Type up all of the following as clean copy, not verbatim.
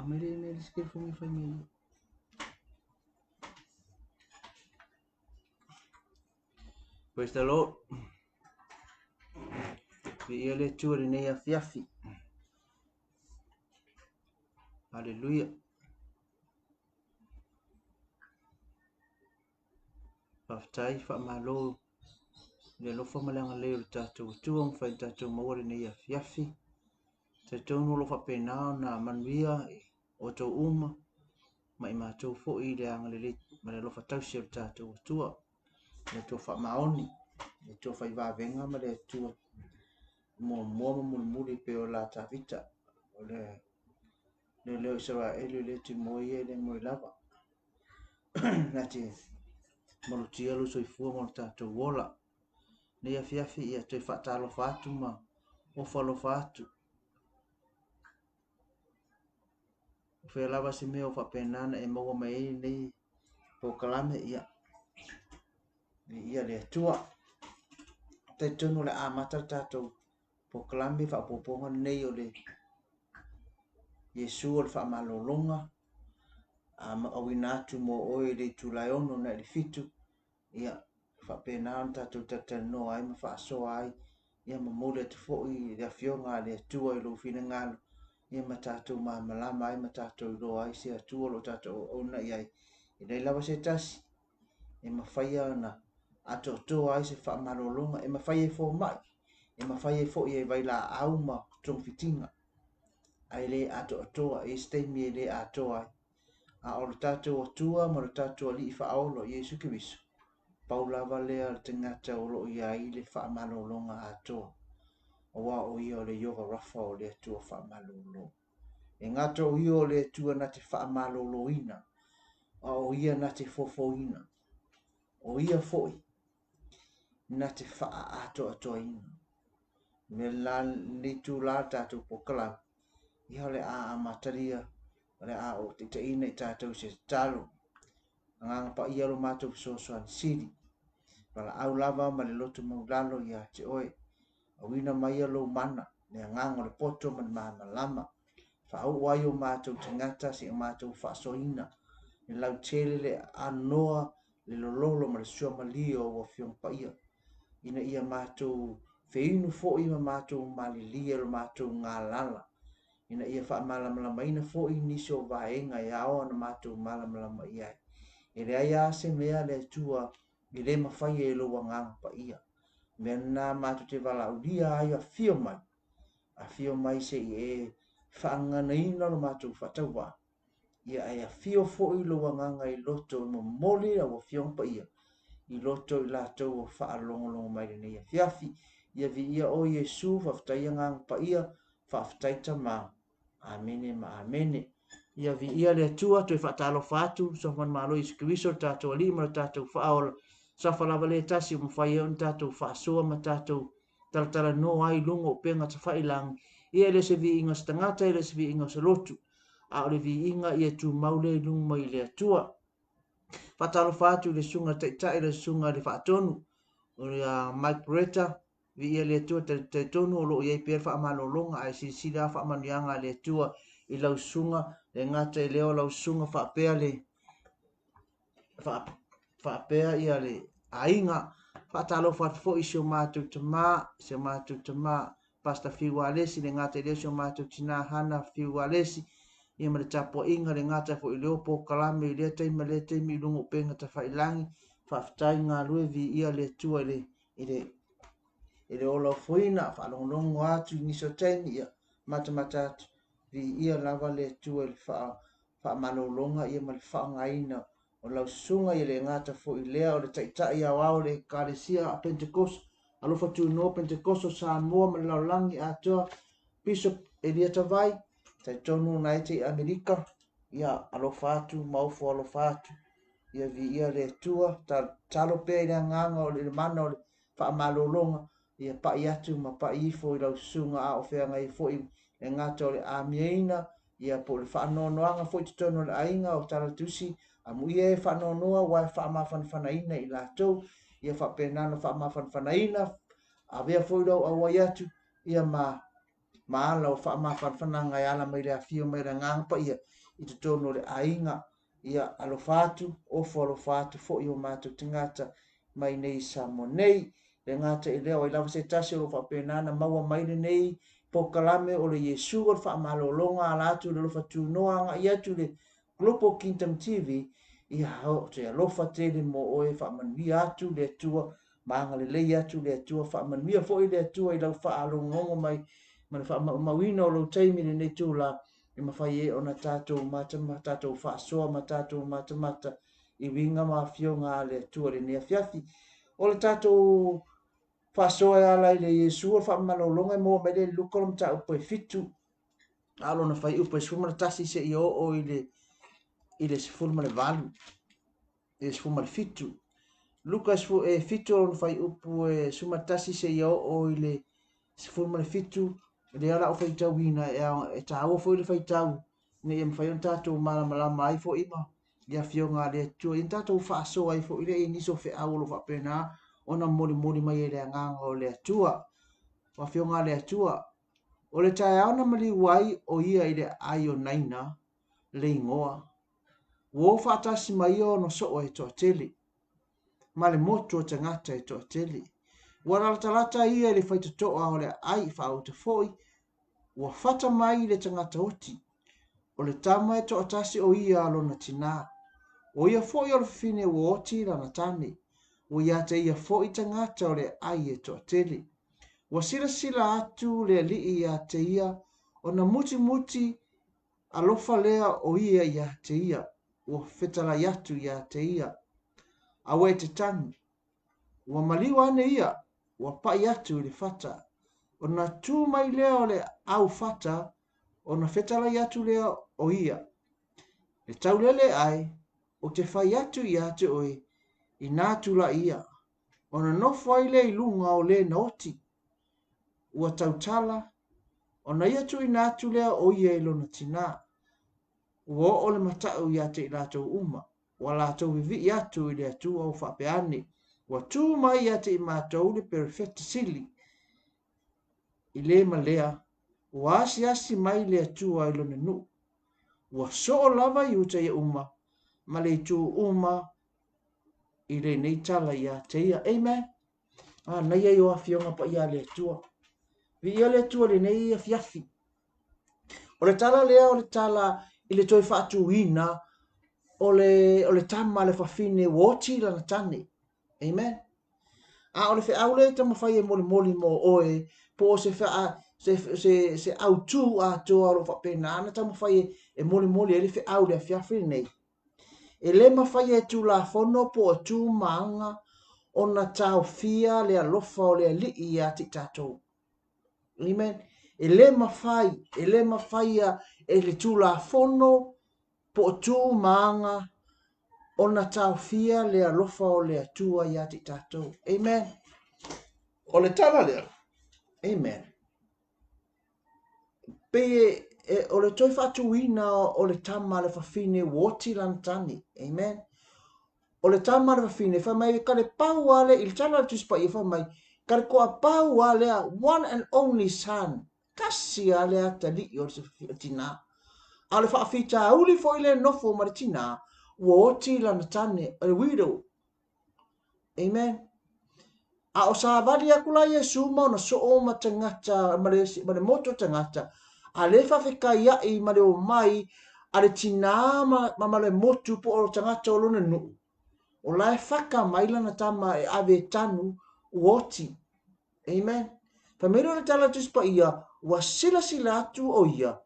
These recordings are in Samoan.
Aumai le email i se telefoni e fai mai ai. Praise the Lord. Viia le Atua i lenei afiafi. Haleluia. Faafetai, faamalo i le alofa ma le agalelei o le tatou Atua ua mafai ona tatou maua lenei afiafi. Talitonu o lo o faapena ona manuia i outou uma ma i matou foi i le agalelei ma le alofa tausi o le tatou Atua, le Atua faamaoni, le Atua fai vavega ma le Atua muamua ma mulimuli pei o la Tavita, o le leoleo Isaraelu e le timoe ia e le moe lava. Na te malutia lou soifua ma lo tatou ola. Nei afiafi ia toe faatalofa atu ma ofo alofa atu. O fea lava se mea o faapena ona e maua mai ai lenei polokalame, ia, viia le Atua. Talitonu o le a amata le tatou polokalame faaopoopoga lenei o le Iesu o le faamalologa, a auina atu mo oe i le itula e 6 na'i le 7, ia faapena ona tatou talatalanoa ai ma faasoa ai, ia momoli atu foi le Afioga a le Atua i lou finagalo, ia ma tatou malamalama ai ma tatou iloa ai se Atua o lo o tatou auauna i ai. E leai lava se tasi e mafai ona atoatoa ai se faamalologa, e mafai e fomai, e mafai ai foi e vailaau ma togafitiga, ae le atoatoa, e i ai se taimi e le atoa ai. A o le tatou Atua ma le tatou Alii Faaola o Iesu Keriso, pau lava lea o le tagata o lo o i ai le faamalologa atoa, aua o ia o le Ieova Rafa o le Atua faamalolo. E gata o ia o le Atua na te faamaloloina, a o ia na te fofoina, o ia foi na te faaatoatoaina. Me la lenei itulā le tatou polokalame, ia o le a amatalia, o le a ou taitaiina i tatou i se tatalo. Agaga Paia lo matou fesoasoani sili. Valaau lava ma le loto maulalo ia te oe. Auina maia lou mana, le agaga o le poto ma le malamalama. Faauu ai o matou tagata seia matou faasoaina le lautele le aanoa le lololo ma le suamalie o au Afioga Paia, ina ia matou feinu foi ma matou malilie lo matou galala, ina ia faamalamalamaina foi nisi o vaega e ao ona matou malamalama i ai. E leai lava se mea le Atua e le mafai e lou Agaga Paia. Mea lena matou te valaaulia ai, afio mai, afio mai se i e faaganaina lo matou faatauvaa. Ia ae afio foi lou agaga i loto e momoli lau Afioga Paia i loto i latou o faalogologo mai lenei afiafi. Ia viia oe Iesu, faafetai Agaga Paia, faafetai Tama. Amene ma amene. Ia viia le Atua, toe faatalofa atu, Sofa Malo Iesu Keriso, le tatou Alii ma le tatou Faaola. Safa lava le tasi ua mafai ai ona tatou faasoa ma tatou talatalanoa ai i luga o upega tafailagi. Ia e le o se viiga o se tagata, e le o se viiga o se lotu, a o le viiga ia tumau lea i luga mai i le Atua. Faatalofa atu i le susuga i le Taitai, le susuga i le Faatonu, o le Mike Beretta, viia le Atua, talitonu o lo o i ai pea le faamalologa, ae silasila lava faamanuiaga a le Atua i lau susuga, le gata i lea o lau susuga faapea le faapea ia le aiga. Faatalofa atu foi i si o matou tama, si o matou tama Pastor Fiu Alesi, le gata i lea o si o matou tina Hana Fiu Alesi, ia ma le tapuaiga, le gata foi i lea o polokalame i lea taimi ma lea taimi i luga o upega tafailagi. Faafetai galue, viia le Atua i le i le i le ola ofoina, faalogologo atu i nisi o taimi, ia matamata atu, viia lava le Atua i le faamalologa ia ma le faaaogaina o lau susuga, ia le gata foi lea o le Taitai Aoao o le Ekalesia a Pentekoso, Alofa Tunoa Pentekoso Samoa ma le lalolagi atoa, Bishop Elia Tavai, talitonu na e te i Amerika, ia alofa atu ma ofo alofa atu, ia viia le Atua, tatalo pea i le agaga o le mana o le faamalologa, ia pai atu ma pai ifo i lau susuga a o feagai foi le gata o le amiaina, ia po o le faanoanoaga foi i totonu o le aiga o Talatusi, amuia e faanoanoa ua e faamafanafanaina i latou, ia faapena ona faamafanafanaina, avea foi lau auai atu, ia ma ma ala o faamafanafanaga e ala mai le afio mai o le Agaga Paia i totonu o le aiga. Ia alofa atu, ofo alofa atu foi o matou tagata mai nei i Samoa nei. E le gata i lea, o ai lava se tasi o lo o faapena ona maua mai lenei polokalame o le Iesu o le Faamalologa ala atu i le alofa tunoa agai atu i le Global Kingdom TV, ia se alofa tele mo oe, faamanuia atu le Atua, ma agalelei atu le Atua, faamanuia foi le Atua i lau faalogologo mai ma le faamaumauina o lou taimi i lenei itula e mafai ai ona tatou matamata, tatou faasoa ma tatou matamata i uiga ma afioga a le Atua i lenei afiafi. O le tatou faasoa e ala i le Iesu o le faamalologa e maua mai le Luka o le mataupu e 7, a o lona fuaiupu e 11 seia oo i le 18, i le 17. Luka e 7 o lona fuaiupu e 11 seia oo i le 17, lea o le a ou faitauina, e taua foi le faitau ina ia mafai ona tatou malamalama ai foi ma i afioga a le Atua, ia tatou faasoa ai foi lea i nisi o feau o lo o faapena ona molimoli mai e le Agaga o le Atua. O afioga a le Atua, o le taeao na maliu ai o ia i le aai o Naina le igoa, ua o faatasi ma ia ona soo e toatele, ma le motu o tagata e toatele. Ua latalata ia i le faitotoa o le aai faauta foi, ua fata mai le tagata oti. O le tama e toatasi o ia a lona tinā. O ia foi o le fafine ua oti lana tane. Ua ia te ia foi tagata o le aai e toatele. Ua silasila atu le alii ia te ia, ona mutimuti alofa lea o ia ia te ia, ua fetalai atu ia te ia. Aua e te tagi. Ua maliu ane ia, ua pai atu i le fata. Ona tu mai lea o le au fata, ona fetalai atu lea o ia. Le taulele ae, ou te fai atu ia te oe, inā tulai ia. Ona nofo ai lea i luga o le na oti. Ua tautala, ona ia tuuina atu lea o ia i lona tinā. Ua oo le matau ia te i latou uma, ua latou vivii atu i le Atua ua faapea ane, ua tu mai ia te i matou le perofeta sili i le ma lea, ua asiasi mai le Atua i lona nuu. Ua soo lava Iuta ia uma ma le itu uma i lenei tala ia te ia. Amen. Manaia ia o afioga paia a le Atua. Viia le Atua i lenei afiafi. O le tala lea o le tala i le toe faatuina o le tama a le fafine ua oti lana tane. Amen. A o le feau lea e taumafai e molimoli mo oe, po o se, se, se, se autū atoa o lo o faapena ona taumafai e molimoli ai le feau i le afiafi lenei. E le mafai e Tulafono po o tu ma aga ona taofia le alofa o le Alii ia te i tatou. Amen. E le mafai, e le mafaia e le Tulafono po o tu ma aga ona taofia le alofa o le Atua ia te i tatou. Amen. O le tala lea. Amen. Pei e, o le toe faatuina o le tama a le fafine ua oti lana tane. Amen. O le tama a le fafine, fai mai, ka le pau a le, i le tala a le Tusi Paia, fai mai, ka le koa pau a lea, one and only son, kasi a le atalii o le tinā. A o le faafitauli foi le nofo ma le tinā, ua oti lana tane, a widow. Amen. A o savali aku la Iesu ma ona soo ma tagata, ma le, ma le motu o tagata, a le faafekaiaʻi ma le omai a le tinā ma, ma, ma le motu po o tagata o lona nuu, o la e faka mai lana tama e ave e tanu ua oti. Amen. Fai mai lea o le tala a le Tusi Paia, ua silasila atu o ia,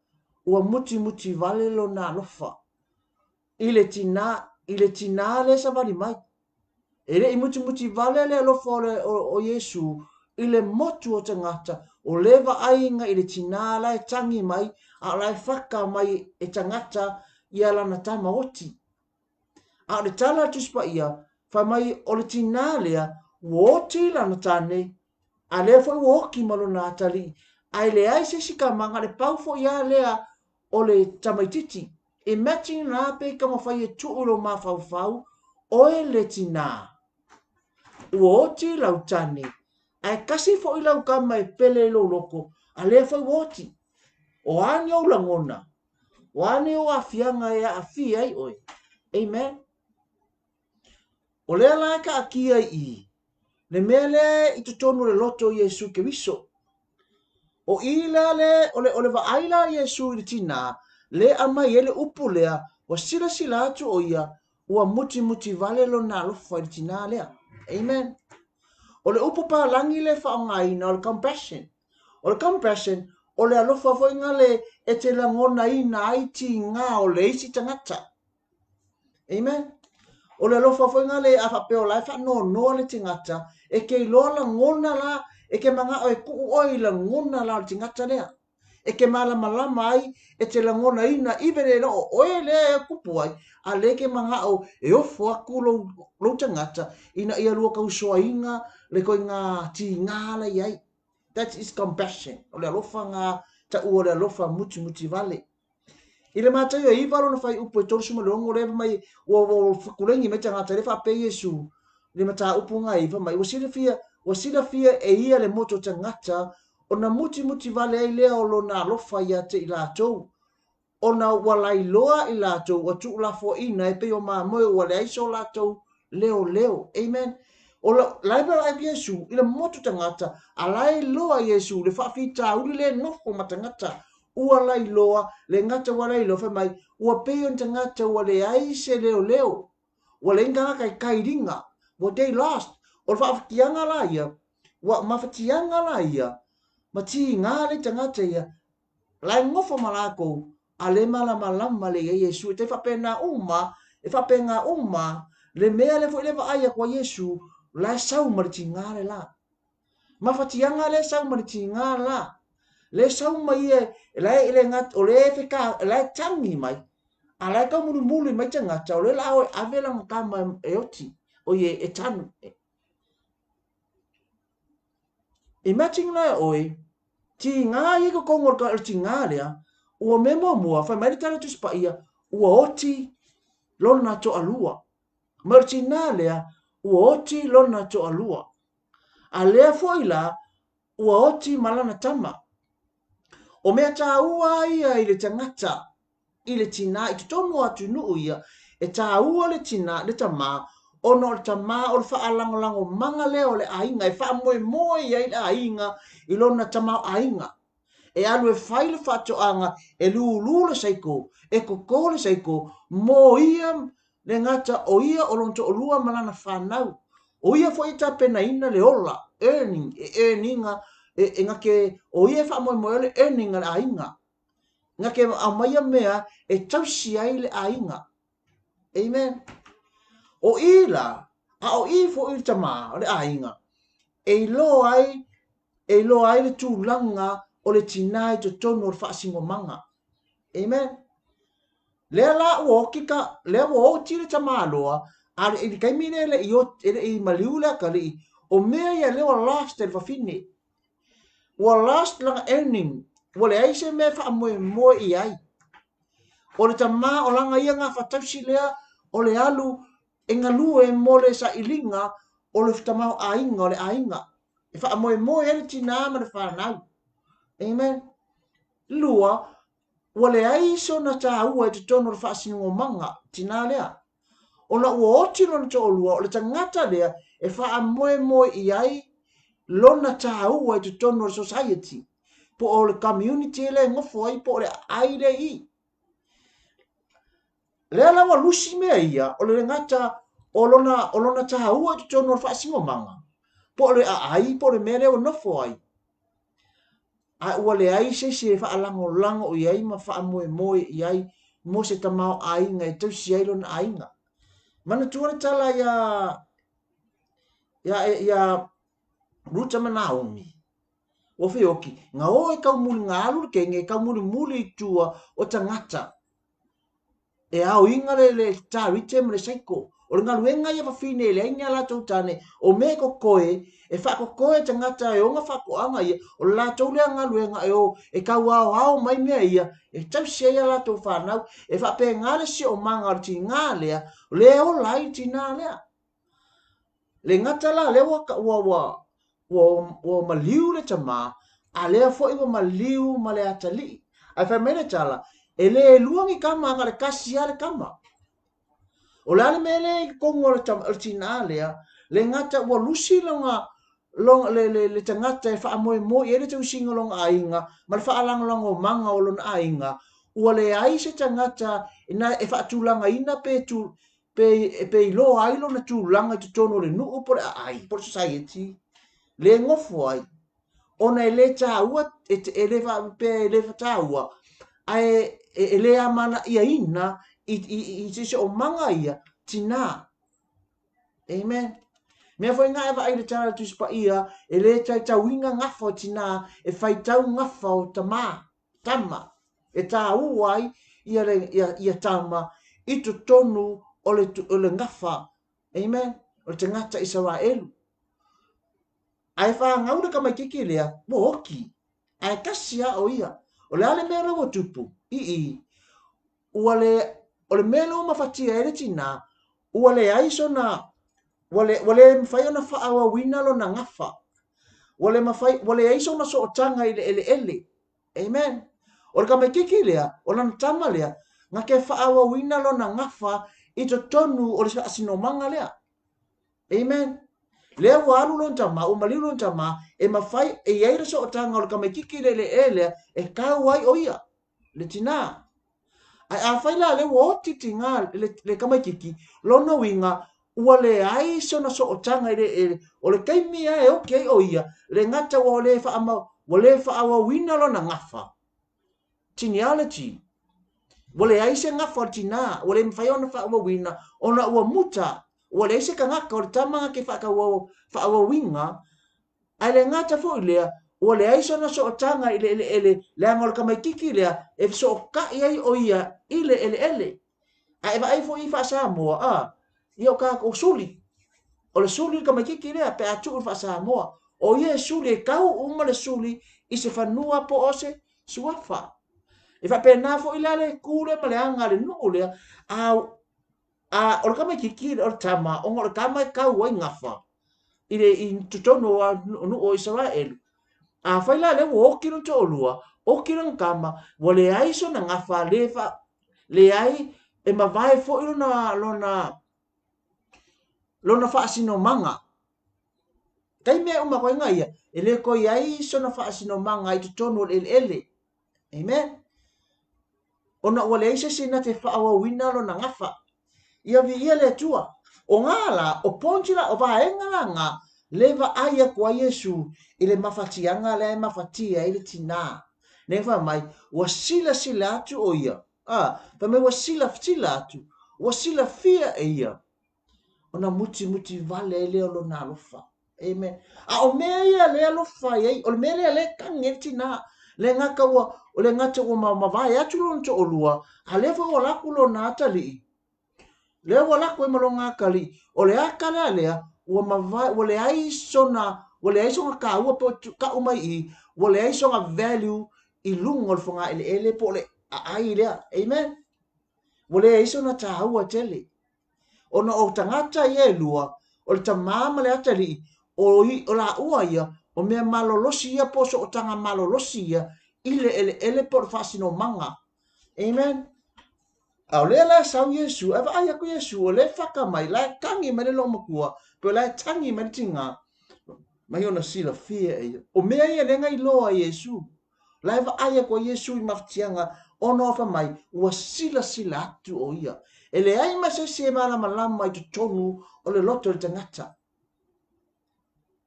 ua mutimuti vale lona alofa i le tinā, i le tinā lea e savali mai. E le i mutimuti vale le alofa o, le, o, o Iesu i le motu o tagata, o le vaaiga i le tinā la e tangi mai, a o la e whaka mai e tagata ia lana tama oti. A o le tala a le Tusi Paia, fai mai o le tinā lea, ua oti lana tane, a lea foi ua oki ma lona atalii, ae leai se isi kamaga, le pau foi a lea o le tamaititi. Imagine la pe taumafai e tuu i lou mafaufau, oe le tinā. Ua oti lau tane, ae kasi foi lau kama e pele i lou loko, A lea foi ua oti. O a ni ou lagona? O a ni ou aafiaga e aafia ai oe? Amen. O lea la e taatia i i, le mea lea i totonu o le loto o Iesu Keriso. O i lea le, o le, o le vaai la a Iesu i le tinā, le aumai ai le upu lea, ua silasila atu o ia, ua mutimuti vale lona alofa i le tinā lea. Amen. O le upu palagi le faaaogaina o le compassion. O le compassion, o le alofa foi nga le e te lagonaina ai tigā o le isi tagata. Amen. O le alofa foi nga le a faapea o la e faanoanoa le tagata, e ke iloa lagona la, e ke manao e kuu oe i lagona la o le tagata lea. E ke malamalama ai, e te lagonaina, even e le o oe lea e kupu ai, a le ke manao e ofo aku lou, lou tagata, ina ia lua tausoaina le koiga tigā la i ai. That is compassion. O le alofa nga taua o le alofa mutimuti vale. I le Mataio e 9 lona fuaiupu e 36, lea fai mai, ua, ua fekulegi mai tagata, lea faapea Iesu i le mataupu nga i, fai mai, ua silafia, ua silafia e ia le moto tagata, ona mutimuti vale ai lea o lona alofa ia te i latou, ona ua lailoa i latou, ua tuulafoaina e pei o mamoe ua leai so latou leoleo. Amen. O la, la e vaai Iesu i le motu tagata, a la e iloa Iesu le faafitauli le nofo ma tagata, ua lailoa, le gata ua lailoa, fai mai, ua pei o ni tagata ua leai se leoleo, ua leai ni tagata e kailiga, ua they lost. O le faafatiaga la ia, ua mafatiaga la ia, ma tiga le tagata ia, la e nofo ma lakou, a le malamalama le ia Iesu. E tai faapena uma, e faapena uma, le mea lea foi le vaai atu a Iesu, la e sau ma le tiga le la. Mafatiaga lea e sau ma le tiga la. Le sau mai ia, la e le gat, o le feka, la e tangi mai, a la e taumulimuli mai tagata, o le la o e ave lana tama e oti, o ie e tanu. Imagine la oe, tiga ia i totonu o le tiga lea, ua mea muamua, fai mai le tala Tusi Paia, ua oti lona toalua. Ma o le tina lea, ua oti lona toalua. A lea foi la, ua oti ma lana tama. O mea tāua ia i le tagata, i le tina, i totonu o atunuu ia, e tāua le tina, le tamā, ona o le tamā o le faalagolagomaga lea o le aiga, e faamoemoe i ai le aiga i lona tamaoaiga. E alu e fai le faatoaga, e lūlū le saiko, e koko le saiko, mo ia le gata o ia o lona toalua ma lana fanau. O ia foi e tapenaina le ola, earning, e earninga, e, e gake, o ia e faamoemoe le earning a le aiga. Gake aumaia mea e tausi ai le aiga. Amen. O i la, a o i foi le tamā o le aiga, e iloa ai, e iloa ai le tulaga o le tinā i totonu o le faasinomaga. Amen. Lea la ua oti ka, lea ua oti le tamāloa, a i le taimi lea e le i oti, e le i maliu le atalii, o mea ia lea ua lost e le fafine. Ua lost lana earning, ua leai se mea e faamoemoe i ai. O le tamā o lana ia gafatausi lea o le alu e galue mo le sailiga o le tamaoaiga o le aiga. E faamoemoe ai le tinā ma le fanau. Amen. Lua, ua leai sona tāua i totonu o le faasinomaga, tinā lea. Ona ua oti lona toalua, o le tagata lea e faamoemoe i ai lona tāua i totonu o le society, po o le community lea e nofo ai, po o le aai lea i i. Lea la ua lusi mea ia, o le gata o lona, o lona tāua i totonu o le faasinomaga, po o le aai, po o le mea lea ua nofo ai. A ua leai se isi e faalagolago i ai ma faamoemoe i ai mo se tamaoaiga e tausi ai lona aiga. Manatua le tala iā, iā, iā Ruta ma Naomi. Ua feoki, nga o e taumuli, nga alu le kenge e taumulimuli i tua o tagata. E aoina le, le tarite ma le saiko. O le galuega ia fafine e leai ni a latou tane, o mea e kokoe, e faakokoe tagata e ona faatoaga ia, o le latou lea galuega e o e tauaoao mai mea ia, e tausi ai a latou fanau, e faapena le siomaga o le tigā lea, o lea e ola ai le tinā lea. Le gata la lea ua, ua, ua, ua, ua maliu le tamā, A lea foi ua maliu ma le atalii. Ae fai mai le tala, e le lua ni tama, na o le tasi lava le tama. O le a le mea lea i totonu o le tinā lea, le gata ua lusi lona, lona, le, le, le tagata e faamoemoe i ai le tausiga o lona aiga ma le faalagolagomaga o lona aiga, ua leai se tagata na e faatulagaina pe, tu, pe, pe iloa ai lona tulaga i totonu o le nuu po o le aai po o le society, le nofo ai. Ona e le taua, e le faapea e le taua, ae e le amanaiaina i siosiomaga ia tinā. Amen. Mea foi na e vaai i le tala a le Tusi Paia, e le taitauina gafa o tinā, e faitau gafa o tamā, tama, e tāua ai ia, le, ia, ia tama i totonu o le, o le gafa, amen, o le tagata Isaraelu. Ae fanau le tamaititi lea, ua oti, ae tasi lava o ia. O le a le mea lea ua tupu? Ii, Ua le, o le mea lea ua mafatia ai le tinā, ua leai sona, ua le, ua le mafai ona faaauauina lona gafa. Ua le mafai, ua leai sona sootaga i le eleele. Amen. O le tamaititi lea, o lana tama lea, na te faaauauina lona gafa i totonu o le faasinomaga lea. Amen. Lea ua alu lona tama, ua maliu lona tama, e mafai, e i ai le sootaga o le tamaititi le eleele lea e tau ai o ia, le tinā. Ae afai la lea ua oti tinā le, le tamaititi, lona uiga, ua leai sona sootaga i le eleele, o le taimi lava e oti ai o ia, le gata ua le faamau, ua le faaauauina lona gafa. Genealogy. Ua leai se gafa o le tinā, ua le mafai ona faaauauina ona ua muta, ua leai se tagata o le tama na te faaauauina, ae le gata foi lea, ua leai sona sootaga i le eleele, leaga o le tamaititi lea e fesootai ai o ia i le eleele. A e vaai foi i faa-Samoa, a, ia o tatou suli, o le suli le tamaititi lea pe a tuu i le faa-Samoa, o ia e suli e tau uma le suli i se fanua po o se suafa. E faapena foi la le tu lea ma le aga a le nuu lea, a, a o le tamaititi o le tama, ona o le tama e tau ai gafa i le i totonu o nuu o Isaraelu. Afai la lea ua oti lona toalua, oti lona tama, ua leai sona gafa, le fa, leai e mavae foi lona lona lona faasinomaga. Taimi e uma koe ia, e le toe ai sona faasinomaga i totonu o le eleele. Amen. Ona ua leai se isi na te faaauauina lona gafa. Ia viia le Atua. O ngā la, o pointi la, o vaega la ngā, le vaai atu ai Iesu i le mafatiaga lea e mafatia ai le tinā. Nei fai mai, ua silasila atu o ia. A, fai mai ua silasila atu, ua silafia e ia. Ona mutimuti vale ai lea o lona alofa. Amen. A o mea ia lea alofa ai, o le mea lea lea e tagi ai le tinā. Le gata ua, o le gata ua mavae atu lona toalua, a lea foi ua laku lona atalii. Lea ua laku ai ma lona atalii. O le ata lea lea, ua mavae, ua leai sona, ua leai sona taua po o tau mai i, ua leai sona value i luga o le fogaeleele po o le aai lea. Amen. Ua leai sona taua tele. Ona o tagata ia e lua, o le tamā ma le atalii, o, o laua ia, o mea malolosi ia po o sootaga malolosi ia i le eleele po o le faasinomaga. Amen. A o lea la e sau Iesu, e vaai atu Iesu, o lea e faka mai, la e tagi mai le loomatua, pe o la e tagi mai le tigā, mai ona silafia e ia. O mea ia lea na iloa e Iesu. La e vaai atu ai Iesu i mafatiaga ona o fai mai, ua silasila atu o ia. E leai ma se isi e malamalama i totonu o le loto o le tagata.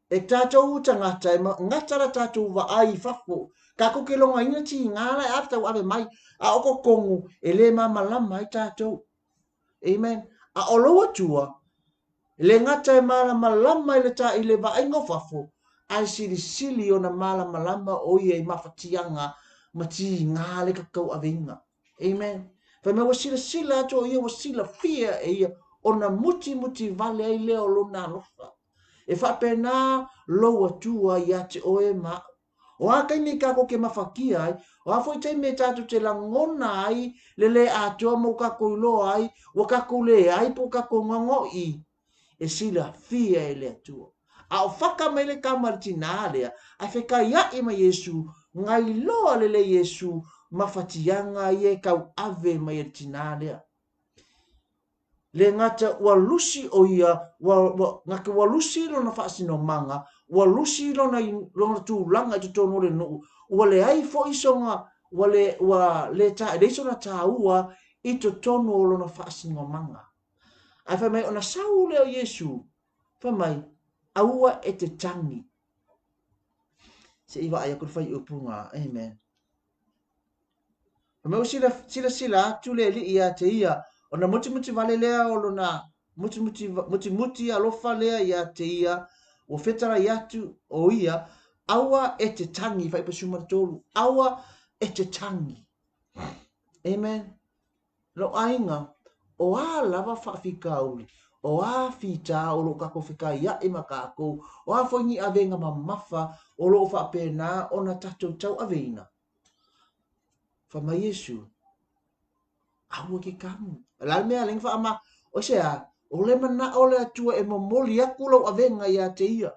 E tatou tagata, e gata la tatou vaai i fafo. Tatou te logaina tiga la e ave tauave mai, a o totonu e le malamalama ai tatou. Amen. A o lou Atua, le gata e malamalama i le ta i le vaaiga o fafo, ae silisili ona malamalama o ia i mafatiaga ma tiga le tatauaveina. Amen. Fai mai ua silasila atu o ia ua silafia e ia ona mutimuti vale ai lea o lona alofa. E faapena lou Atua ia te oe ma aʻu. O a taimi tatou te mafatia ai, o a foi taimi e tatou te lagona ai le lē atoa ma ua tatou iloa ai ua tatou leai po ua tatou gagoi, e silafia e le Atua. A o faka mai le kama i le tinā lea, ae fekaiaʻi ma Iesu, gailoa lelei Iesu ma fatiaga ia e tauave mai e le tinā lea. Le gata ua lusi ʻo ia, ua, ua, gata ua lusi lona faasinomaga, ua lusi lona, lona tulaga i totonu o le nuu, ua leai foi sona, ua le, ua le ta, leai sona tāua i totonu o lona faasinomaga. Ae fai mai ona sau lea o Iesu, fai mai, aua e te tagi. Se i vaai aku le faaiupu Amen. Fai mai ua sila, silasila atu le alii ia te ia, ona mutimuti vale lea o lona mutimuti, mutimuti alofa lea ia te ia, ua fetalai atu o ia, aua e te tagi, faaiupu 13, aua e te tagi. Amen. Lou aiga, o a lava faafitauli, o a fita o lo o kākou fekaiaʻi ma kākou, o a foi ni avega mamafa o lo o faapena ona tatou tauaveina. Fai mai Iesu, aua ke kamu. La le mea lenga whaama, o se a, o le manao le Atua e momoli aku lau avega ia te ia.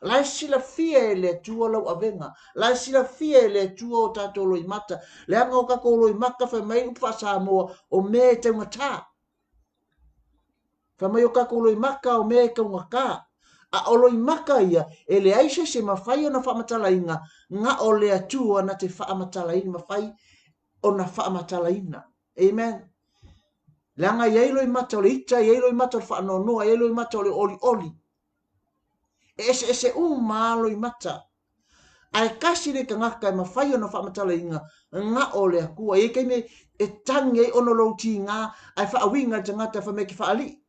La e silafia e le Atua lau avega. La e silafia e le Atua o tātou loimata. Leaga o kākou loimata fai mai upu faa-Samoa o mea e taugatā. Fai mai o kākou loimata o mea e taugatā. A o loimata ia, e leai se isi e mafai ona faamatalaina na o le Atua na te faamatalaina, mafai ona faamatalaina. Amen. Leaga e i ai loimata o le ita, e i ai loimata o le faanoanoa, e i ai loimata o le olioli. E eseese uma lava loimata. Ae tasi le tagata e mafai ona faamatalaina na o le Atua. E i ai taimi e tagi ai ona o lou tigā ae faauiga i le tagata fai mai e ke faalii.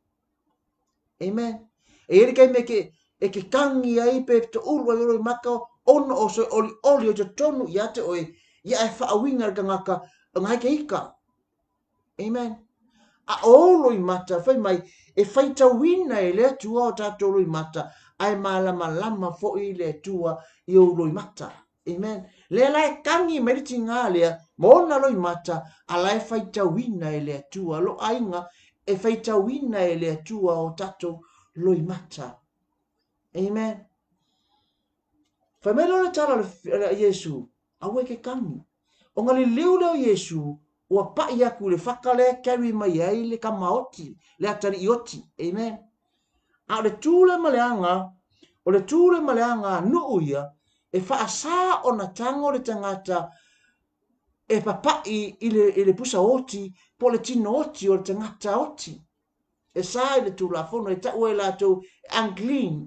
Amen. E i ai le taimi e ke, e ke tagi ai pe toulu ai o loimata ona o se olioli o totonu ia te oe, ia ae faauiga i le tagata ona e ke ika. Amen. A o ou loimata, fai mai, e faitauina e le Atua o tātou loimata, ae malamalama foi le Atua i ou loimata. Amen. Lea la e tagi mai le tigā lea ma ona loimata, a la e faitauina e le Atua. Lo aiga, e faitauina e le Atua o tātou loimata. Amen. Fai mai loa le tala a Iesu, Aua e ke kani. Ona liliu lea o Iesu, ua paʻi aku i le faka lea carry mai ai le kama oti, le atalii oti. Amen. A o le tū lea ma le aga, o le tū lea ma le aga a nuu ia, e faasā ona tago le tagata e papaʻi i le, i le pusa oti po o le tino oti o le tagata oti. E sā i le Tulafono, e taua e latou e unclean,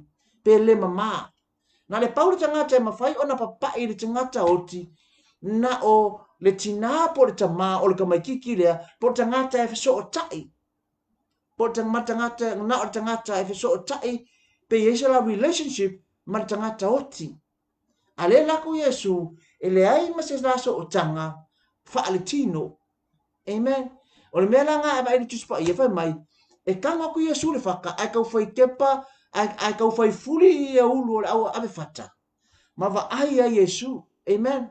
pe le mamā. Na le pau le tagata e mafai ona papaʻi i le tagata oti, na o le tinā po o le tamā o le tamaititi lea, po o le tagata e fesootai, po o le tagata, na o le tagata e fesootai pe i ai se la relationship ma le tagata oti. A lea la ku Iesu, e leai ma se la sootaga faaletino. Amen. O le mea la nga e vaai le Tusi Paia fai mai, e tago aku Iesu le faka, ae tau fai tepa, ae, ae tau fai fuli ia ulu o le au ave fata. Ma vaai ai Iesu. Amen.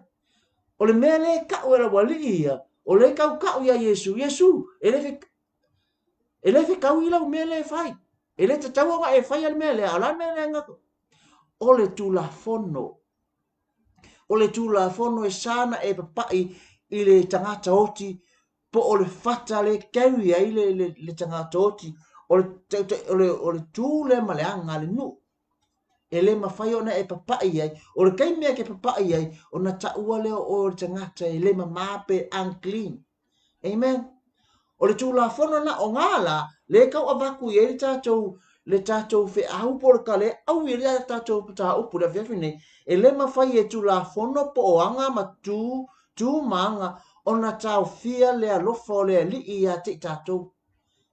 O le mea le ka'u e lau alii ia, o le tau ka'u ia Iesu, Iesu, e le fe, e le fekau i lau mea le fai. E le tatau ona e faia le mea lea, a o le a le mea lea nga, o le Tulafono. O le Tulafono e sa na e papaʻi i le tagata oti po o le fata le carry ai le, le, le tagata oti o le, o le, o le tū lea ma le aga a le nuu. E le mafai ona e papaʻi ai. O le taimi e ke papaʻi ai, ona taua lea o oe o le tagata e le mamā pe unclean. Amen. O le Tulafono na o ngā la, le kau avatu i ai le tātou, le tātou feau po o le kale au i le tātou mataupu le afiafi nei, e le mafai e Tulafono po o aga ma tū, tū ma aga ona taofia le alofa o le Alii ia te i tātou.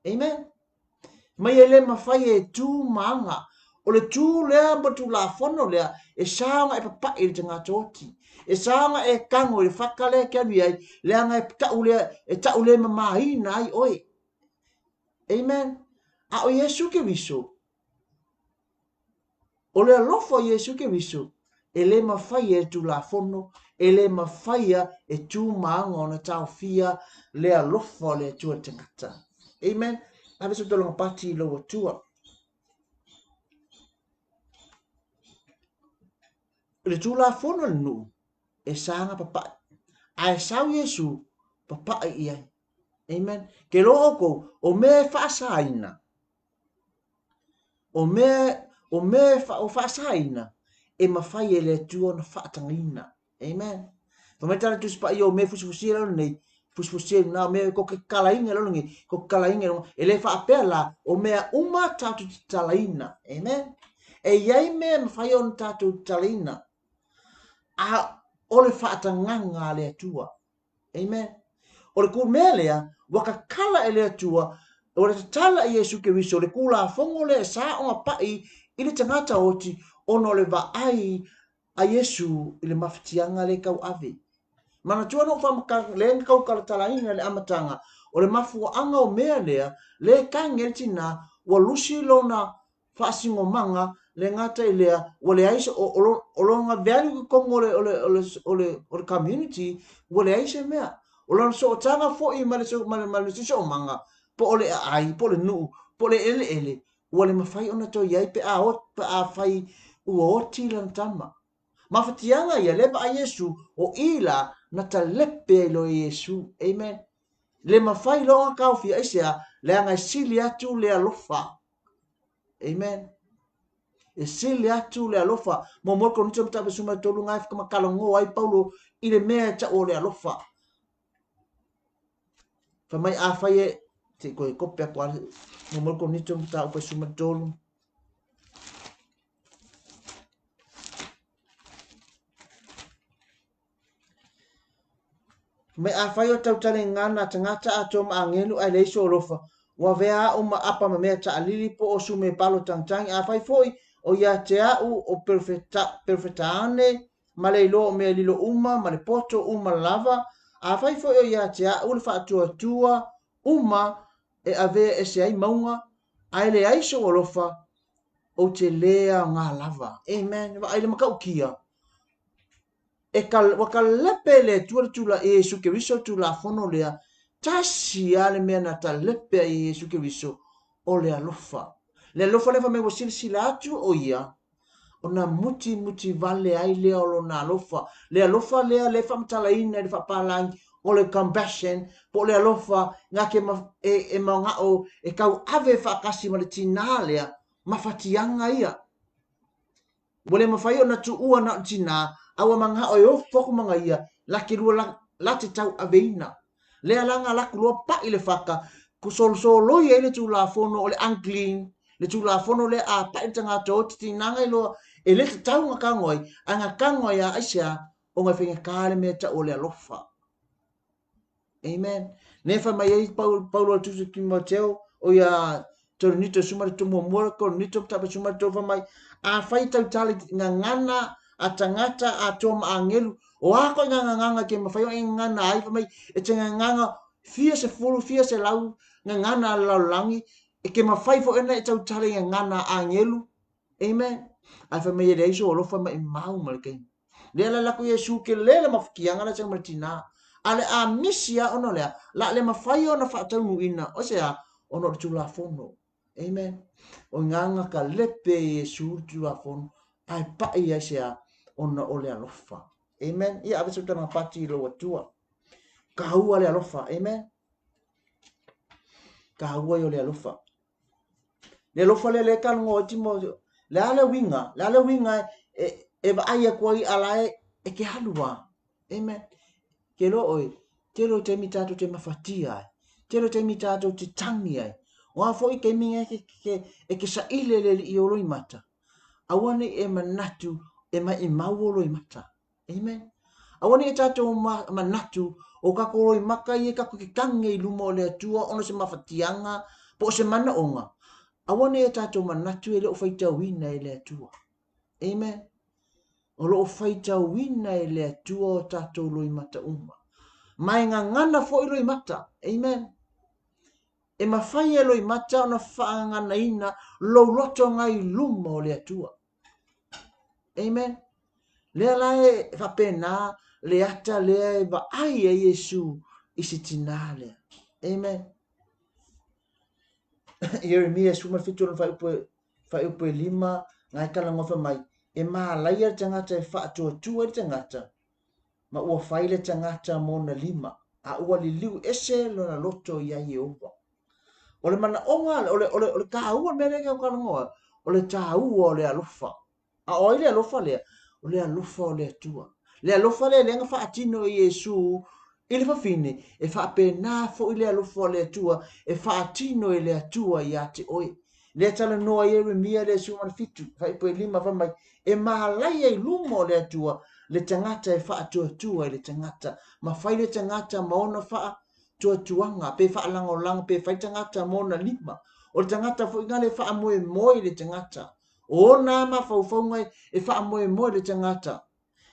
Amen. Mai e le mafai e tū ma aga. O le tū lea ma Tulafono lea, e sa ona e papaʻi i le tagata oti. E sa ona e tago i le faka lea e ke alu i ai, leaga e taʻu lea, e taʻu le mamāina ai oe. Amen. A o Iesu Keriso, O le alofa o Iesu Keriso, e le mafai e Tulafono, e le mafaia e tū ma aga ona taofia le alofa o le Atua i le tagata. Amen. Ave se tolaga pati i lou Atua. le tulafono a le nuu, e sa ona papaʻi. Ae sau Iesu, papaʻi i ai. Amen. Ke loa ʻoukou, o mea e faasaina, o mea, o mea e fa, o faasaina, e mafai e le Atua ona faatagaina. Amen. Fai mai tala Tusi Paia o mea e fusifusia i lalo nei, fusifusia i luna, o mea ko ke kalaina i lalo nei, ko ke kalaina i luga. E le faapea la, o mea uma tatou te talaina. Amen. E i ai mea e mafai ona tatou talaina, a o le faatagaga a le Atua. Amen. O le mea lea, ua kakala e le Atua, ua tatala i Iesu Keriso le kulafono lea e sa ona paʻi i le tagata oti ona o le vaai a Iesu i le mafatiaga le tauave. Manatua na ou faamatala, le na tau talatalaina i le amataga, o le mafuaaga o mea lea, le tagi ai le tina, ua lusi lona faasinomaga, le gata i lea, ua leai se, o, o, o lona value i totonu o le, o le, o le, o le, o le community, ua leai se mea. O lona sootaga foi ma le, ma le, ma le siosiomaga, po o le aai, po o le nuu, po o le eleele, ua le mafai ona toe i ai pe a, pe afai ua oti lana tama. Mafatiaga ia, lea vaai Iesu, o i la na talepe ai loa e Iesu. Amen. Le mafai loa ona taofia, aisea? Leaga e sili atu le alofa. Amen. E sili atu le alofa. Muamua Korinito mataupu 13 nga e whakamakalagoa ai Paulo i le mea e tau o le alofa. Fai mai afai e, se i koe kope aku a muamua Korinito mataupu 13. Fai mai afai o tautala i ngana tagata atoa ma agelu ae leai so alofa, ua avea a'u ma apa ma mea ta'alili po o sume palo tagitagi, afai foi o ia te a'u o perofetaane ma le iloa o mea lilo uma ma le poto uma lava, afai foi o ia te a'u le fa'atuatua uma e avea ese ai mauga, ae leai sou alofa, ou te lē aogā lava. Amen. Vaai le matautia. E ka, ua talepe e le Atua le tula, e Iesu Keriso le Tulafono lea, tasi lava le mea na talepe ai e Iesu Keriso, o le alofa. Le alofa lea fai mai ua silasila atu o ia, ona mutimuti vale ai lea o lona alofa. Le alofa lea le faamatalaina i le faapalagi o le compassion, po o le alofa na ke ma, e, e mana'o e tauave faatasi ma le tinā lea, mafatiaga ia. Ua le mafai ona tuua na o le tinā, a ua mana'o e ofo aku ma ia, la ke lua la, la te tauaveina. Lea la na laku loa paʻi le faka, solosoloi ai le Tulafono o le unclean, le Tulafono lea a paʻi le tagata o te tinaga iloa e le tatau ona tago ai, ae na tago ai a aisea, ona e faigata le mea e tau o le alofa. Amen. Ne fai mai ai Paulo le tusi Timoteo, o ia Korinito suma le muamua Korinito mataupu suma le fai mai, afai tautala i gagana a tagata atoa ma agelu, o a koe ngā gagana ke mawhai o e gagana ai, fai mai, e te gagana fia se fulu, fia se lau, gagana a le lalolagi, e ke mawhai fo ena e tautala i gagana a agelu. Amen. Ae fai mai e leai so alofa mai mau ma le taimi. Lea la lako Iesu ke le le mafukianga la tau ma le tinā. A le a misi a ona lea, la le mafai ona faataunuuina, o se a, ona o le Tulafono. Amen. O nganga ka lepe Iesu le Tulafono, ae paʻi ai se a, ona o le alofa. Amen. Ia ave sau tana pati i lou Atua. Kāua le alofa. Amen. Kāua i o le alofa. Le alofa lea le kalogo ai Timoteo. Le a le uiga, le a le uiga e, e vaai aku ai ala e, e ke alu a. Amen. Ke lo oe, tele o taimi tātou te mafatia ai. Tele o taimi tātou te tangi ai. O a foi taimi e ke, ke, e ke saile le li i o loimata. Aua nei e manatu e mai i mau o loimata. Amen. Aua nei e tātou manatu o kākou loimata ia kākou ke tangi i luma o le Atua ona se mafatiaga po o se manaʻoga. Aua nei e tātou manatu e le o faitauina e le Atua. Amen. O lo o faitauina e le Atua o tātou loimata uma. Ma e gagana foi loimata. Amen. E mafai e loimata ona faagaganaina lou loto ngai luma o le Atua. Amen. Lea la e faapena le ata lea e vaai ai Iesu i se tinā lea. Amen. Ieremia 17 ona fuaiupu e 5, ngai kalagoa fai mai, E mālaia le tagata e faatuatua i le tagata, ma ua fai le tagata ma ona lima, a ua liliu ese lona loto iā Ieova. O le manaʻoga, o le, o le, o le tāua, le mea lea e talanoa, o le tāua o le alofa. A o ai le alofa lea? O le alofa o le Atua. Le alofa lea lea na faatino e Iesu i le fafine, e faapena foi le alofa o le Atua e faatino e le Atua iā te oe. Lea talanoa ai Ieremia le 17, fuaiupu e 5, fai mai, E mālaia i luma o le Atua le tagata e faatuatua i le tagata, ma fai le tagata ma ona faatuatuaga, pe faalagolago, pe fai tagata ma ona lima. O le tagata foi lena e faamoemoe i le tagata. O ona mafaufauga e faamoemoe i le tagata.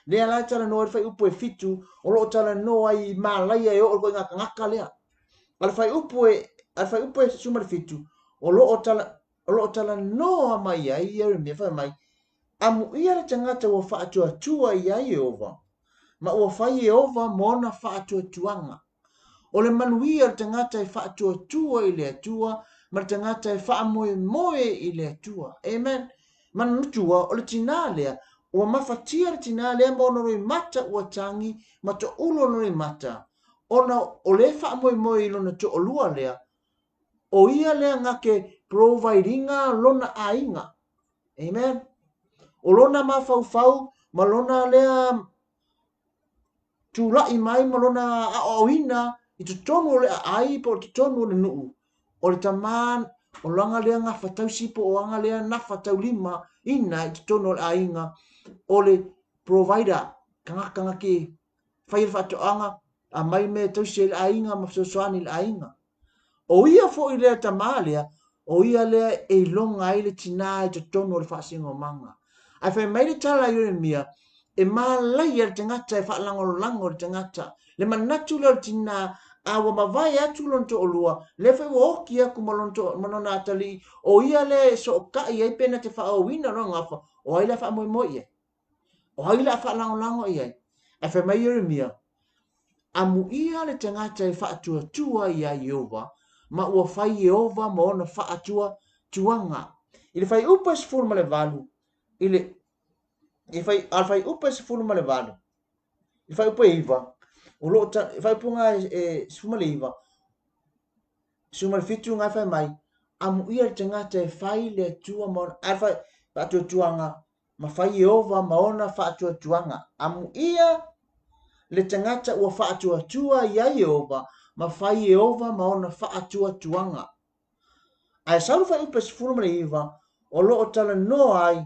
Lea la e talanoa ai le fuaiupu e 7, o lo o talanoa ai i malaia e oo i le ituaiga tagata lea. A o le fuaiupu e, a le fuaiupu e 17, o lo o tala, o lo o talanoa mai ai Ieremia fai mai, Amuia le tagata ua faatuatua iā Ieova, ma ua fai Ieova ma ona faatuatuaga. O le manuia o le tagata e faatuatua i le Atua ma le tagata e faamoemoe i le Atua. Amen. Manatua, o le tinā lea, ua mafatia le tinā lea ma ona roimata ua tagi ma toʻulu ona roimata, ona o le faamoemoe i lona toʻolua lea, o ia lea na ke provide ina lona aiga. Amen. O lona mafaufau ma lona lea tulai mai ma lona aoaoina i totonu o le aai po o totonu o le nuu, o le tamā o lana lea gafa tausi po o ana lea nafa taulima ina i totonu o le aiga, o le provider, tagata na te faia le faatoaga, aumai mea e tausi ai le aiga ma fesoasoani i le aiga. O ia foi lea tamā lea, o ia lea e iloga ai le tinā i totonu o le faasinomaga. Ae fai mai le tala a Ieremia, E mālaia le tagata e faalagolago i le tagata. Le manatu lea o le tinā, a ua mavae atu lona toʻolua, lea foi ua oki aku ma lona, to, ma lona atalii, o ia lea e sootaʻi ai pe na te faaauauina lona gafa, o ai le a faamoemoe i ai? O ai le a faalagolago i ai? Ae fai mai Ieremia, Amuia le tagata e faatuatua iā Ieova, ma ua fai Ieova ma ona faatuatuaga. I le fuaiupu e 18, i le, i fai, a le fuaiupu e 18, i le fuaiupu e 9, o lo o ta, fuaiupu na e 19, 17 na e fai mai, Amuia le tagata e fai le Atua ma ona, a fai, faatuatuaga, ma fai Ieova ma ona faatuatuaga. Amuia le tagata ua faatuatua iā Ieova, ma fai Ieova ma ona faatuatuaga. Ae sau le fuaiupu e 19, o lo o talanoa ai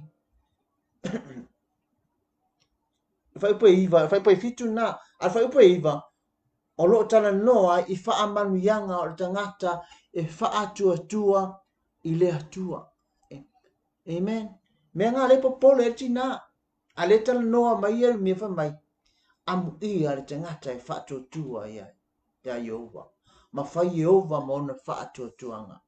le fuaiupu e 9, le fuaiupu e 7 lena, a le fuaiupu e 9, o lo o talanoa ai i faamanuiaga o le tagata e faatuatua i le Atua. Amen. Mea ngā le popole e tinā. A le talanoa mai Ieremia fai mai, amuia le tagata e faatuatua ia iā Ieova, ma fai Ieova ma ona faatuatuaga.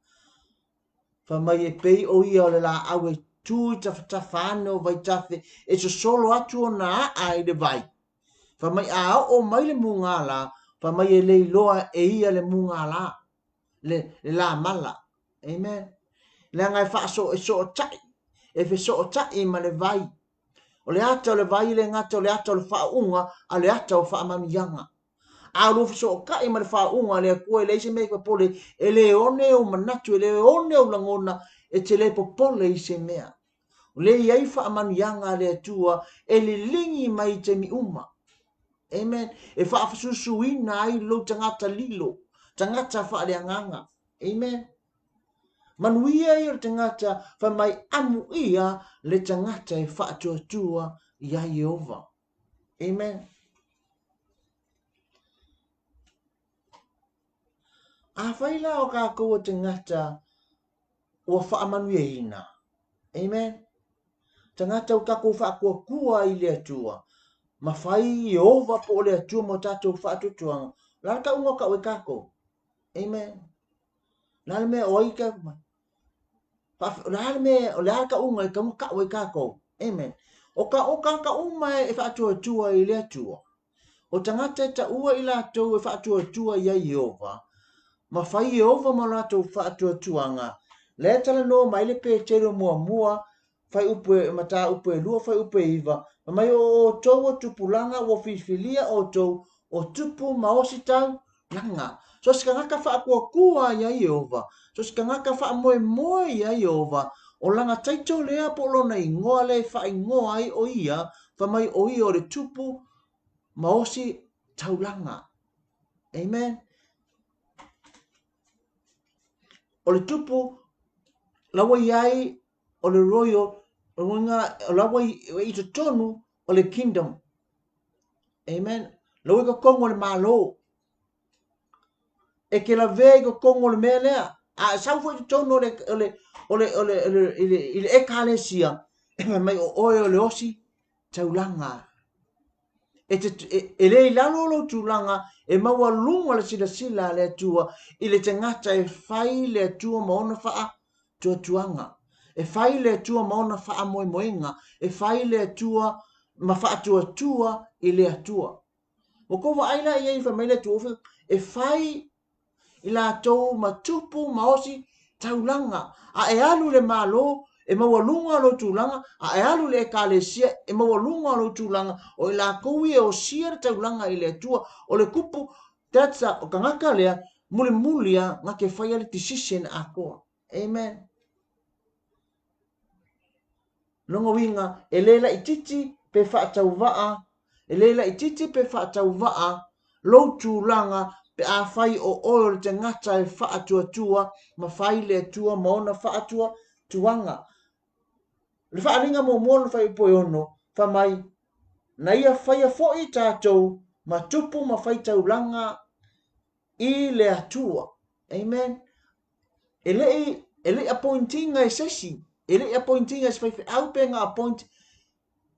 Fai mai e pei o ia o le laau e tū i tafatafa ane o vaitafe e sosolo atu ona aa i le vai. Fai mai a oo mai le mugālā, fai mai e le iloa e ia le mugālā. le, le lā mala. Amen. Leaga e faaso, e sootaʻi, e fesootaʻi ma le vai. O le ata o le vai e le gata o le ata o le faauuga, a o le ata o faamanuiaga. A o lou fesootaʻi ma le faauuga a le Atua e leai se mea e popole, e le one ou manatu, e le one ou lagona, e te le popole i se mea. O lea e i ai faamanuiaga a le Atua e liligi mai i taimi uma. Amen. E faafasusuina ai lou tagata lilo, tagata faaleagaga. Amen. Manuia ia o le tagata fai mai amuia le tagata e faatuatua iā Ieova. Amen. Afai la o kākou o tagata ua faamanuiaina. Amen. Tagata o tatou faatuatua i le Atua, ma fai Ieova po o le Atua mo tatou faatuatuaga. O le a le tauga o tau e tatou? Amen. O le a le mea o ai ka o le a le mea o le a le tauga e tatau ona tau ai tatou? Amen. O ka o tagata uma e faatuatua i le Atua. O tagata e taua i latou e faatuatua iā Ieova, ma fai Ieova ma latou faatuatuaga. Lea e talanoa mai le Petelo muamua, Fuaiupu e, mataupu e 2, fuaiupu e 9, fai mai o outou o tupulaga ua filifilia outou o tupu ma osi taulaga. So se tagata faakuakua ia Ieova, so se tagata faamoemoe ia Ieova, o lana title lea po o lona igoa lea e faaigoa ai o ia, fai mai o ia o le tupu ma osi taulaga. Amen. O le tupu la ua i ai o le royal, o uiga o la ua i totonu o le kingdom. Amen. La ua i totonu o le Malo. E te lavea i totonu o le mea lea. A e sau foi i totonu o le, o le, o le, o le, o le, i le, i le ekalesia, e fai mai o oe o le osi taulaga. E, te, e, e le i lalo o lou tulaga e maualuga le silasila a le Atua i le tagata e fai le Atua ma ona faatuatuaga. E fai le Atua ma ona faamoemoega. E fai le Atua ma faatuatua i le Atua. Ua tou vaai la i ai fai mai le Atua e fai i latou ma tupu ma osi taulaga, a e alu i le Malo e maualuga lou tulaga, a e alu i le Ekalesia e maualuga lou tulaga, o i latou ia e osia le taulaga i le Atua. O le kupu, that's a, o tagata lea, mulimuli a na te faia le decision atoa. Amen. Lona uiga, e le laitiiti pe faatauvaa, e le laitiiti pe faatauvaa lou tulaga pe afai o oe o le tagata e faatuatua ma fai le Atua ma ona faatuatuaga. O le faaaliga muamua o lona fuaiupu e 6, fai mai, Na ia faia foi tatou ma tupu ma faitaulaga i le Atua. Amen. E le i, e le i appoint ina e se isi, e le i appoint ina e se faifeau pe na appoint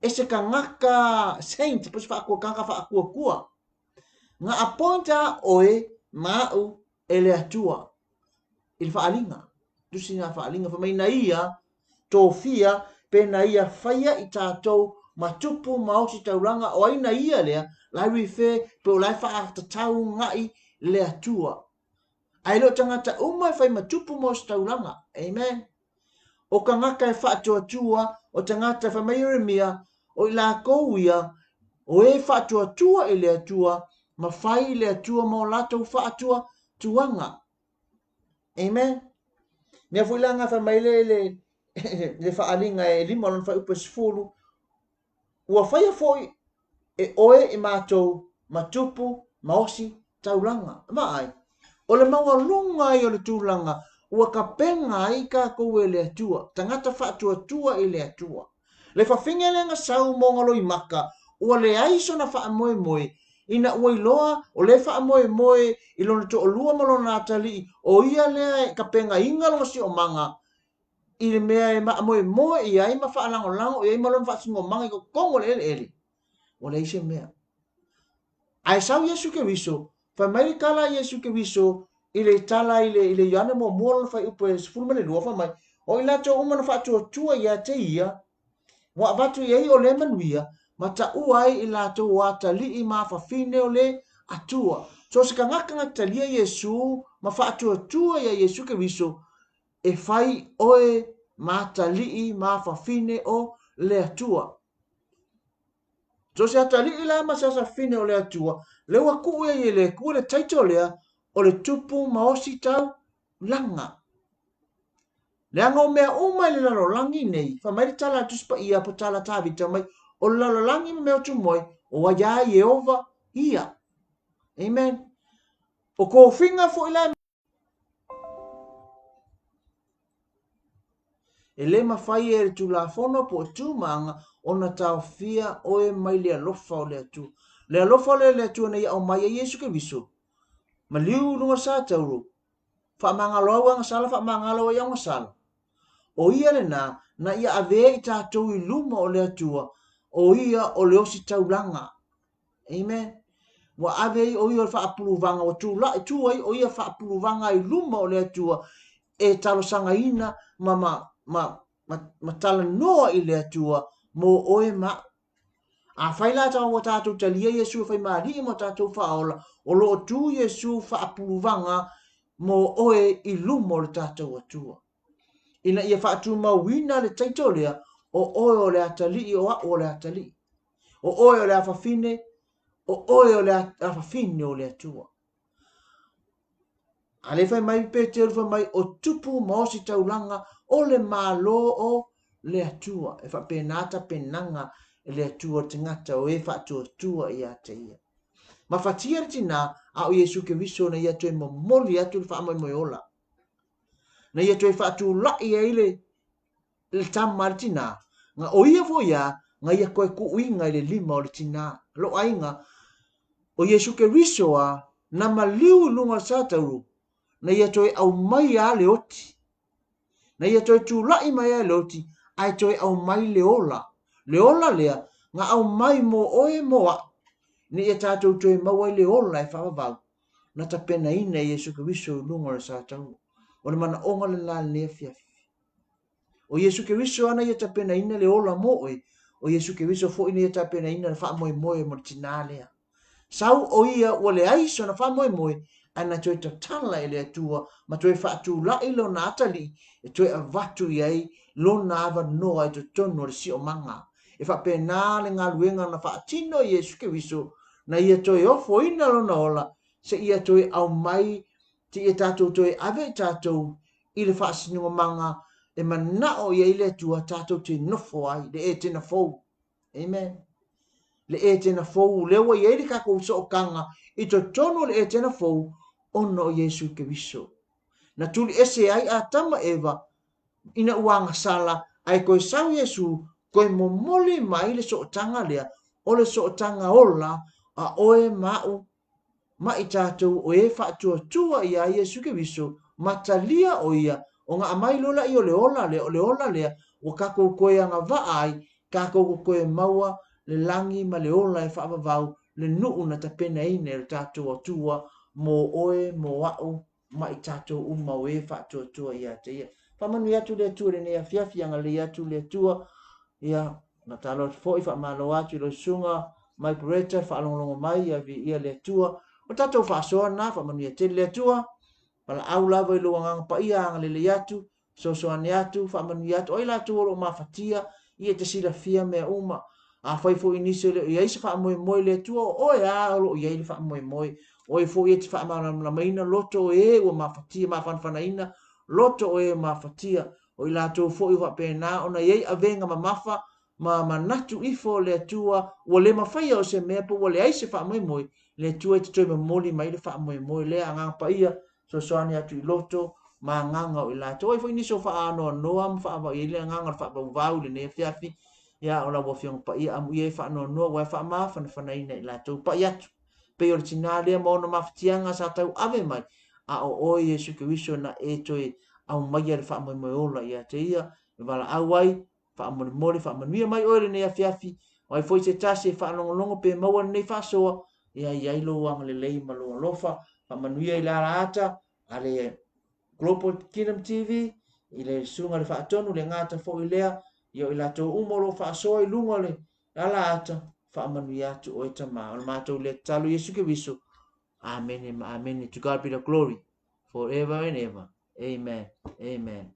e se tagata saint, po se faatua, tagata faatuatua. Na appoint a oe ma au e le Atua i le faaaliga. Tusi na faaaliga, fai mai na ia tofia pe na ia faia i tatou ma tupu ma ositaulaga, o ai na ia lea, la e refer pe o la e faatatau ga'i le Atua. Ae le o tagata uma e fai ma tupu ma ositaulaga. Amen. O tagata e faatuatua, o tagata e fai mai Ieremia, o i latou ia, o e faatuatua i le Atua, ma fai i le Atua ma o latou faatuatuaga. Amen. Mea foi la nga fai mai le, le, le faaaliga e 5 lona fuaiupu e 10, ua faia foi e oe i matou ma tupu ma osi taulaga. Vaai, o le maualuga ai o le tulaga ua tapena ai tatou e le Atua, tagata faatuatua i le Atua. Le fafine lea na sau mo ona loimata, ua leai sona faamoemoe, ina ua iloa o lea e faamoemoe i lona toalua ma lona atalii, o ia lea e tapenaina lona siomaga i le mea e maamoemoe i ai ma faalagolago i ai ma lona faasinomaga i totonu o le eleele, ua leai se mea. Ae sau Iesu Keriso, fai mai le tala a Iesu Keriso i le tala i le, i le Ioane muamua lona fuaiupu e 12, fai mai, O i latou uma na faatuatua ia te ia, ua avatu i ai o lea manuia, ma taua ai i latou o atalii ma afafine o le Atua. So se tagata na talia Iesu ma faatuatua ia Iesu Keriso, e fai oe ma atalii ma afafine o le Atua. So se atalii la ma se asafine o le Atua, lea ua tuu ai e le Atua le title lea o le tupu ma osi taulaga. Leaga o mea uma i le lalolagi nei, fai mai le tala a le Tusi Paia po tala a Tavita mai, o le lalolagi ma mea o tumoe, o ai a Ieova ia. Amen. O tofiga foi la E le mafai e le Tulafono po o tumanga ona taofia oe mai le alofa o le Atua. Le alofa lea o le Atua na ia aumai ai Iesu Keriso, maliu i luga o le satauro, faamagalo au agasala, faamagalo ai agasala. O ia lena na ia avea i tatou i luma o le Atua, o ia o le ositaulaga. Amen. Ua ave ai o ia o le faapuluvaga, ua tulai, tu ai o ia faapuluvaga i luma o le Atua e talosagaina ma, ma, ma, ma, ma talanoa i le Atua mo oe ma au. Afai la tau ua tatou talia Iesu e fai ma Alii ma tatou Faaola, o lo o tu Iesu faapuluvaga mo oe i luma o le tatou Atua. Ina ia faatumauina le title lea O oe o le atalii, o a'u o le atalii. O oe o le afafine, o oe o le afafine o le Atua. A lea fai mai Peteru fai mai o tupu ma ositaulaga o le Malo o le Atua. E faapena tapenaga e le Atua le tagata o e faatuatua ia te ia. Mafatia le tinā, a o Iesu Keriso na ia toe momoli atu le faamoemoe ola. Na ia toe faatula'i ai le le tama a le tinā, nga o ia foi a, nga ia koe kuuiga i le lima o le tinā. Lou aiga, o Iesu Keriso a, na maliu i luga o le satauru, na ia toe aumai a le oti. Na ia toe tula'i mai a le oti, ae toe aumai le ola. Le ola lea, nga aumai mo oe mo a'u, ina ia tatou toe maua ai le ola e faavavau, na tapenaina e Iesu Keriso i luga o le satauru. O le manaoga lena i lenei afiafi. O Iesu Keriso ana ia tapenaina le ola mo oe, o Iesu Keriso foi na ia tapenaina le faamoemoe mo le tinā lea. Sau o ia ua leai sona faamoemoe, ae na toe tatala e le Atua ma toe faatula'i lona atalii e toe avatu i ai lona avanoa i totonu o le siomaga. E faapena le galuega na faatino e Iesu Keriso, na ia toe ofoina lona ola seia toe aumai, seia tatou toe ave i tatou i le faasinomaga e manao i ai le Atua tatou te nofo ai, le Etena fou. Amen. Le Etena fou, lea ua i ai le tatou sootaga i totonu o le Etena fou ona o Iesu Keriso. Na tuli ese ai Atama Eva ina ua agasala, ae toe sau Iesu toe momoli mai le sootaga lea, o le sootaga ola a oe ma a'u ma i tatou o e faatuatua iā Iesu Keriso, ma talia o ia, ona aumai loa laia o le ola lea, o le ola lea ua tatou toe agavaa ai, tatou te toe maua le lagi ma le ola e faavavau, le nuu na tapenaina e lo tatou Atua mo oe, mo a'u, ma i tatou uma o e faatuatua ia te ia. Faamanuia atu le Atua i lenei afiafi, agalelei atu le Atua. Ia, na talo atu foi, faamalo atu i lau susuga Mike Beretta, faalogologo mai, ia viia le Atua. O tatou faasoa na, faamanuia tele le Atua. Valaau lava i lou agaga paia, agalelei atu, fesoasoani atu, faamanuia atu. O ai latou o lo o mafatia, ia e te silafia mea uma. Afai foi i nisi e le o i ai se faamoemoe i le Atua, o oe lava o lo o i ai le faamoemoe. O oe foi e te faamalamalamaina loto o e ua mafatia, mafanafanaina loto o e ua mafatia. O i latou foi ua faapena ona i ai avega mamafa ma manatu ifo o le Atua, ua le mafaia o se mea po ua leai se faamoemoe, le Atua e te toe momoli mai le faamoemoe lea. Agaga Paia, fesoasoani atu i loto ma agaga o i latou. Ai foi nisi o faaanoanoa ma faavai ai le agaga o le faavauvau i lenei afiafi, ia o lau Afioga Paia, amuia e faanoanoa ua e faamafanafanaina i latou. Pai atu, pei o le tinā lea ma ona mafatiaga sa tauave mai, a o oe Iesu Keriso na e toe aumaia le faamoemoe ola ia te ia, e valaau ai, faamolemole, faamanuia mai oe lenei afiafi, o ai foi se tasi e faalogologo pe maua lenei faasoa, ia i ai lou agalelei ma lou alofa, faamanuia i le alaata a le Global Kingdom TV, i le susuga i le faatonu, le gata foi lea, ia o i latou uma o lo o faasoa i luga o le alaata, faamanuia atu oe Tama. O le matou lea tatalo Iesu Keriso. Amene ma amene. To God be the glory forever and ever. Amen. Amen.